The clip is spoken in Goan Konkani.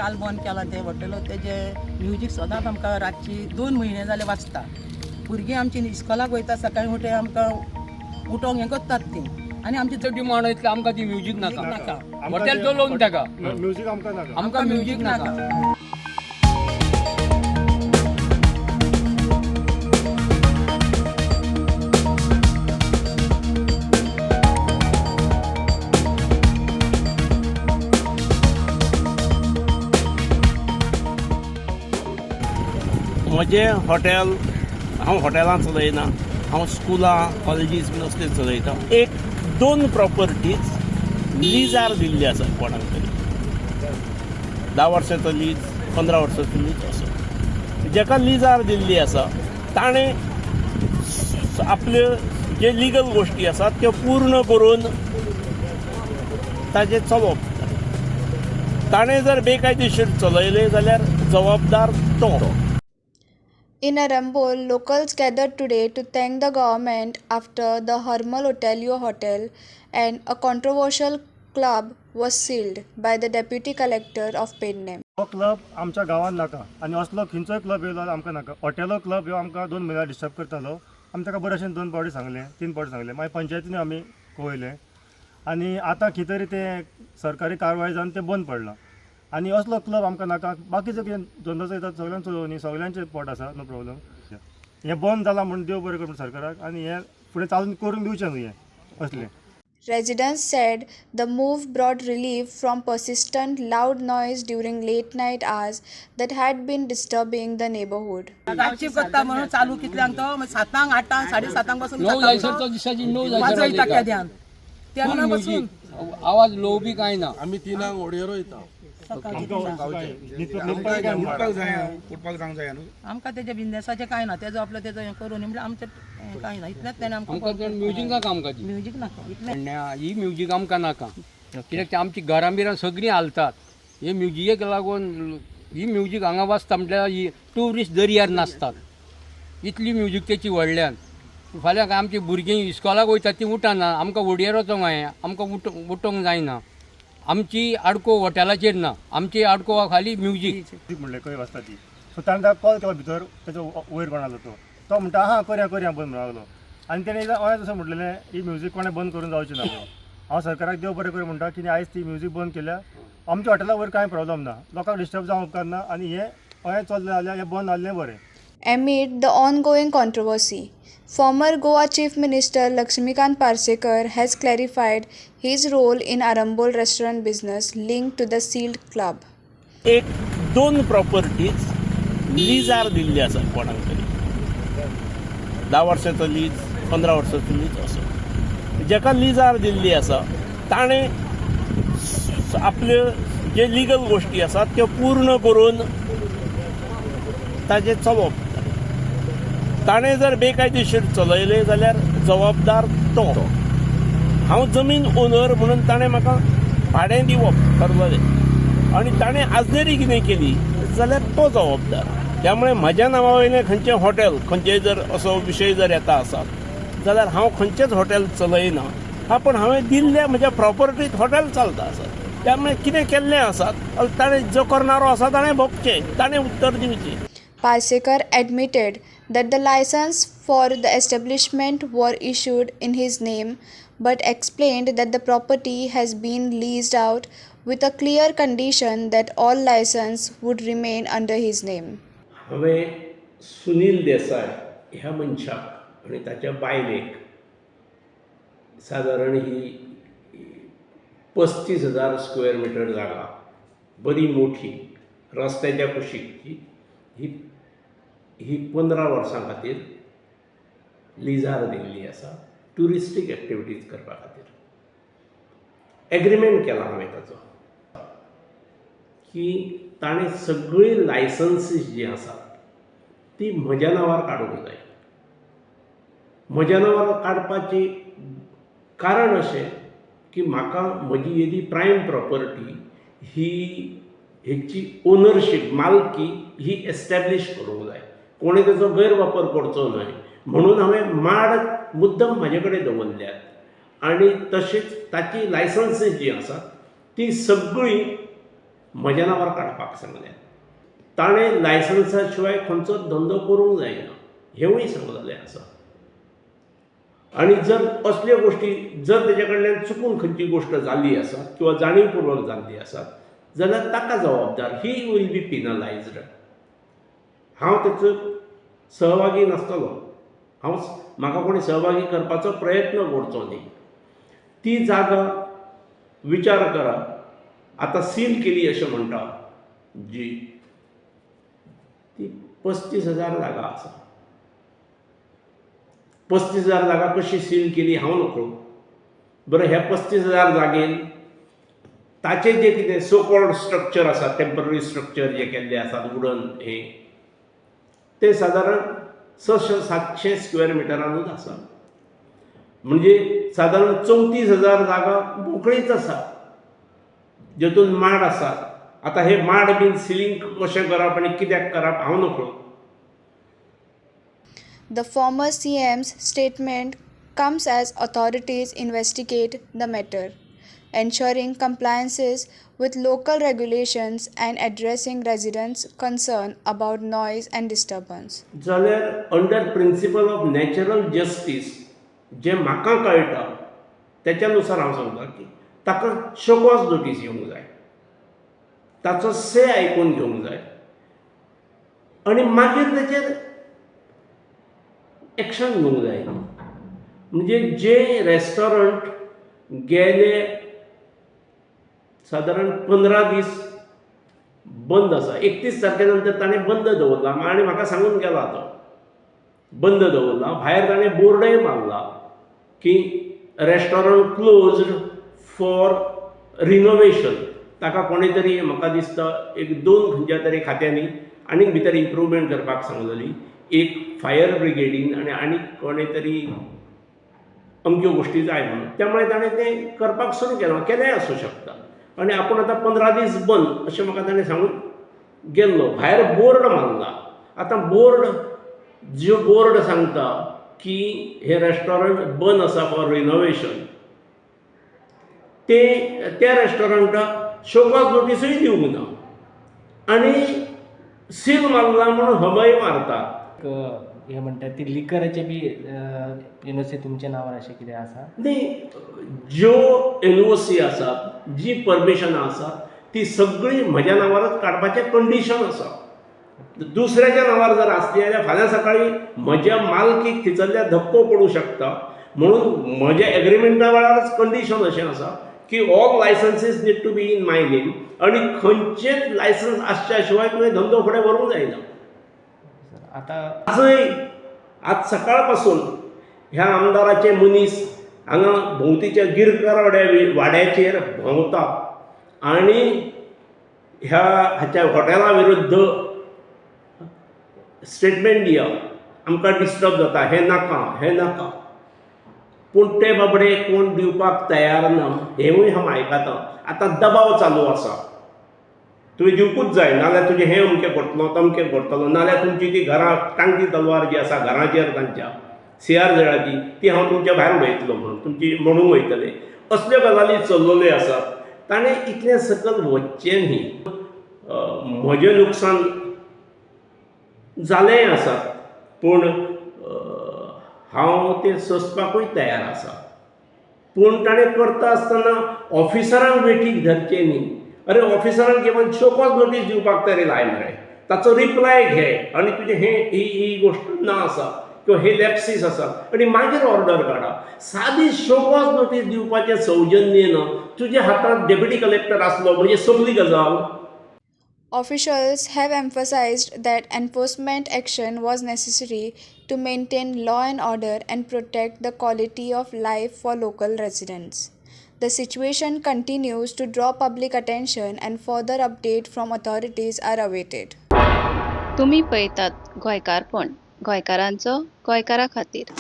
काल बंद केलां तें हॉटेल, तेजें म्युजीक सदांच आमकां रातची 2 म्हयने जाले वाजता. भुरगीं आमची इस्कोलाक वयता, सकाळीं उठे आमकां उठोंक हें करतात तीं आनी आमची डिमांड इतलें, आमकां ती म्युजीक नाका. नाका. हॉटेल चलोवन ताका. म्युजीक आमकां नाका. आमकां म्युजीक नाका. म्हजें हॉटेल, हांव हॉटेलां चलयना, हांव स्कुलां, कॉलेजीस बीन असले चलयता. एक दोन प्रॉपर्टीज लिजार दिल्ली आसा कोणाक तरी, 10 वर्साचो लीज, 15 वर्साचो लीज असो. जेका लिजार दिल्ली आसा ताणें आपल्यो जे लिगल गोश्टी आसात त्यो पूर्ण करून ताजें चलोवप. ताणें जर बेकायदेशीर चलयलें जाल्यार जबाबदार तो. In Arambol, locals gathered today to thank the government after the Harmal Otelio Hotel and a controversial club was sealed by the deputy collector of Pernem. हो क्लब आमच्या गांवांत नाका आनी असलो खंयचोय क्लब येयलो जाल्यार आमकां नाका. हॉटेलो क्लब ह्यो आमकां 2 म्हयन्या डिस्टर्ब करतालो. आमी ताका बरे भशेन दोन फावटी सांगलें, तीन फावटी सांगलें, मागीर पंचायतीन आमी कळयलें आनी आतां खंय तरी तें सरकारी कारवाय जावन तें बंद पडलां. आनी असलो क्लब आमकां नाका. बाकीचो कितें धंदो चलयता सगळ्यांक चलोवनी, सगळ्यांचें पोट आसा, नो प्रॉब्लम. हें बंद जालां म्हूण देव बरें करूं सरकाराक आनी हें फुडें चालून करूंक दिवचें न्हू हें असलें. Residents said the move brought relief from persistent loud noise during late night hours that had been disturbing the neighborhood. रातची करता म्हणून चालू कितल्यांक तो, मागीर 7ांक, 8ांक, 7:30 बसून 9 जायसर तो, दिसाची 9 जायसर वाजयता. वाजयता. केद्यान तेन्ना बसून. आवाज लो बी कांय ना. आमी 3ांक ओडयेरो येता. न्हिदपाक जाय. उठपाक जाय, उठपाक जावंक जाय न्हू. आमकां तेजें बिजनेसाचें कांय ना. तेजो आपलो तेजो हें करून म्हणल्यार आमचें हें कांय ना, इतलेंच तेणें आमकां आमकां. म्युजीक नाका आमकां ती. म्युजीक नाका इतलें. ही म्युजीक आमकां नाका, कित्याक ते आमची घरां बिरां सगळीं हालतात हे म्युजिकेक लागून. ही म्युजीक हांगा वाजता म्हटल्यार ही ट्युरिस्ट दर्यार नाचतात, इतली म्युजीक तेची व्हडल्यान. फाल्यां काय आमची भुरगीं इस्कोलाक वयतात, तीं उठना. आमकां वडयेर वचोंक जाय, आमकां उठोंक जायना. आमची आडको हॉटेलाचेर ना, आमची आडको खाली म्युजीक. म्युजीक म्हणलें खंय वाजता ती. सो ताणें ताका कॉल केलो भितर, तेजो वयर कोण आसलो तो, तो म्हणटा हां करया करया बंद म्हणूंक लागलो. आनी तेणें एकदां अशें तशें म्हटलेलें, ही म्युजीक कोणें बंद करूंक जावची ना म्हणून. हांव सरकाराक देव बरें करूं म्हणटा की आयज ती म्युजीक बंद केल्या. आमच्या हॉटेला वयर कांय प्रॉब्लम ना, लोकांक डिस्टर्ब जावंक उपकारना आनी हें अशें चल्लें जाल्यार हें बंद जाल्लें बरें. Amid the ongoing controversy, former Goa Chief Minister Lakshmikant Parsekar has clarified his role in Arambol restaurant business linked to the sealed club. एक दोन प्रॉपर्टीज लिजार दिल्ली आसा कोणाक तरी, 10 वर्साचो लीज, 15 वर्साचो लीज असो. जेका लिजार दिल्ली आसा ताणें आपल्यो जे लिगल गोश्टी आसात त्यो पूर्ण करून ताजें चलोवप. ताणें जर बेकायदेशीर चलयलें जाल्यार जबाबदार तो. हांव जमीन ओनर म्हणून ताणें म्हाका भाडें दिवप ठरलेलें आनी ताणें आजनेरी कितें केली जाल्यार तो जबाबदार. त्यामुळे म्हज्या नांवा वयलें खंयचें हॉटेल, खंयचेय जर असो विशय जर येता आसत जाल्यार हांव खंयचेंच हॉटेल चलयना हा, पण हांवें दिल्ल्या म्हज्या प्रॉपर्टीत हॉटेल चलता आसा. त्यामुळे कितें केल्लें आसा ताणें, जो करणारो आसा ताणें भोगचें, ताणें उत्तर दिवचें. Parsekar admitted that the license for the establishment were issued in his name but explained that the property has been leased out with a clear condition that all license would remain under his name. हांवें सुनील देसाय ह्या मनशाक आनी ताच्या बायलेक सादारण ही 35,000 स्क्वेअर मिटर जागा, बरी मोठी, रस्त्याच्या कुशीकची ही, ही 15 वर्सां खातीर लिजार दिल्ली आसा ट्युरिस्टीक एक्टिविटीज करपा खातीर. एग्रीमेंट केला हांवें ताचो की ताणें सगळीं लायसन्सीस जीं आसात ती म्हज्या नांवार काडूंक जाय. म्हज्या नांवार काडपाची कारण अशें की म्हाका म्हजी येदी प्रायम प्रॉपर्टी ही, हेची ओनरशीप, मालकी ही एस्टॅब्लीश करूंक जाय, कोणें तेजो गैरवापर करचो न्हय म्हणून हांवें माड मुद्दम म्हाजे कडेन दवरल्यात. आनी तशेंच ताची लायसन्सीस जीं आसात ती सगळीं म्हज्या नांवार काडपाक सांगल्या. ताणें लायसन्सा शिवाय खंयचोच धंदो करूंक जायना हेंवूय सांगलेलें आसा. आनी जर असल्यो गोश्टी जर तेज्या कडल्यान चुकून खंयची गोश्ट जाल्ली आसा किंवा जाणीवपुर्वक जाल्ली आसा जाल्यार ताका जबाबदार, he will be penalised. हांव तेचो सहभागी नासतलो. हांव म्हाका कोणी सहभागी करपाचो प्रयत्न करचो न्ही. ती जागा विचार करा, आतां सील केली अशें म्हणटा जी, ती 35,000 जागा आसा. 35,000 जागा कशी सील केली हांव नकळो. बरें, ह्या 35,000 जागेन ताचें जें कितें सो कॉल्ड स्ट्रक्चर आसा, टेंपररी स्ट्रक्चर जे केल्ले आसात वुडन हें, तें सादारण 600-700 स्क्वेअर मिटरानूच आसा. म्हणजे सादारण 34,000 जागा मोकळीच आसा, जेतून माड आसात. आतां हे माड बीन सिलींग कशें करप आनी कित्याक करप हांव नकळो. The former CM's statement comes as authorities investigate the matter, ensuring compliances with local regulations and addressing residents' concern about noise and disturbance. जाल्यार under principle of natural justice जें म्हाका कळटा तेच्या नुसार हांव सांगता की ताका शोकॉज नोटीस येवंक जाय, ताचो से आयकून घेवंक जाय आनी मागीर तेचेर एक्शन घेवंक जाय. म्हणजे जे रेस्टॉरंट गेले सादारण 15 दीस बंद आसा, 31 तारखे नंतर ताणें बंद दवरला आनी म्हाका सांगून गेला तो बंद दवरला. भायर ताणें बोर्डय मारला की रेस्टॉरंट क्लोज्ड फॉर रिनोवेशन. ताका कोणें तरी म्हाका दिसता एक दोन खंयच्या तरी खात्यांनी आनीक भितर इम्प्रुवमेंट करपाक सांगलेली, एक फायर ब्रिगेडीन आनी आनीक कोणें तरी अमक्यो गोश्टी जाय म्हणून. त्यामुळे ताणें तें करपाक सुरू केलां, केलेंय आसूं शकता. आनी आपूण आतां 15 दीस बंद अशें म्हाका ताणें सांगून गेल्लो. भायर बोर्ड मारला. आतां बोर्ड ज्यो बोर्ड सांगता की हें रेस्टॉरंट बंद आसा फॉर रिनोवेशन, ते त्या रेस्टॉरंटाक शोकॉज नोटीसूय दिवंक ना आनी सील मारला म्हणून हमय मारता. हे म्हणटात ती लिकराचे बी एनओसी तुमच्या नांवार अशें कितें आसा? न्ही, ज्यो एनओसी आसात, जी परमिशनां आसात, ती सगळीं म्हज्या नांवारच काडपाचें कंडिशन आसा. दुसऱ्याच्या नांवार जर आसली जाल्यार फाल्यां सकाळीं म्हज्या मालकीक थंयसरल्या धक्को पडूं शकता. म्हणून म्हज्या एग्रीमेंटा वेळारच कंडिशन अशें आसा की all licenses need to be in my name आनी खंयचेच लायसन्स आसच्या शिवाय तुवें धंदो फुडें व्हरूंक जायना. सर, आतां आजय आज सकाळ पासून ह्या आमदाराचे मनीस हांगा भोंवतीच्या गिरकार वाड्याचेर भोंवता आनी ह्या हाच्या हॉटेला विरुद्ध स्टेटमेंट दिया, आमकां डिस्टर्ब जाता, हें नाका, हें नाका. पूण ते बाबडे कोण दिवपाक तयार ना हेंवूय हांव आयकतां. आतां दबाव चालू आसा, तुवें दिवकूच जाय, नाजाल्यार तुजें हें अमकें करतलो, तमकें करतलो, नाजाल्यार तुमची ती घरां टांकी तलवार जी आसा घराचेर तांच्या सीआरझेडाची ती हांव तुमच्या भायर उडयतलो म्हणून तुमची म्हणूंक वयतले. असल्यो गजाली चल्लेल्यो आसात. ताणें इतलें सकयल वचचें न्ही. म्हजें नुकसान जालेंय आसा, पूण हांव तें सोंसपाकूय तयार आसा. पूण ताणें करता आसतना ऑफिसरांक वेठीक धरचें न्ही. अरे, ऑफिसरांक even show cause notice दिवपाक तरी लाय मरे, ताचो रिप्लाय घे आनी तुजें हें ही ही गोश्ट ना आसा किंवा हे लॅप्सीस आसा आनी मागीर ऑर्डर काडा. सादी शोकॉज नोटीस दिवपाचें सौजन्य ना तुज्या हातांत. डेप्युटी कलेक्टर आसलो म्हणजे सोंपली गजाल. Officials have emphasized that enforcement action was necessary to maintain law and order and protect the quality of life for local residents. The situation continues to draw public attention and further update from authorities are awaited. तुमी पळयतात गोंयकारपण, गोंयकारांचो गोंयकारा खातीर.